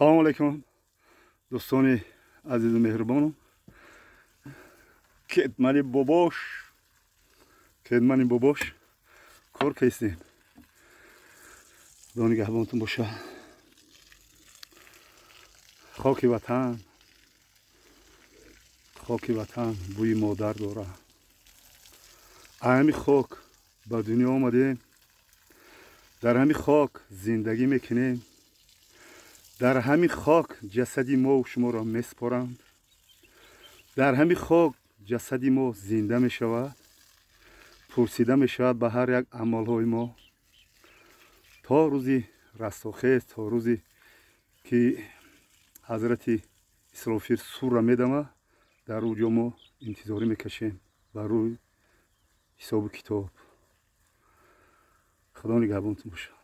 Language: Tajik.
Салому алейкум, дӯстони азизу меҳрубонум. Кетмани бобош, кетмани бобош кор кестем. Худо нигаҳбонтон боша. Хоки ватан, хоки ватан бӯи модар дорад. Ҳами хок ба дунё омадем, дар ҳами хок зиндагӣ мекунем, дар ҳами хок ҷасади мо шуморо месупоранд, дар ҳами хок ҷасади мо зинда мешавад, пурсида мешавад ба ҳар як амалҳои мо то рӯзи растохез, то рӯзе ки ҳазрати Исрофил сурра медамад. Дар ӯ ҷо мо интизорӣ мекашем бар рӯи ҳисобу китоб. Худо нигаҳбонтон бошад.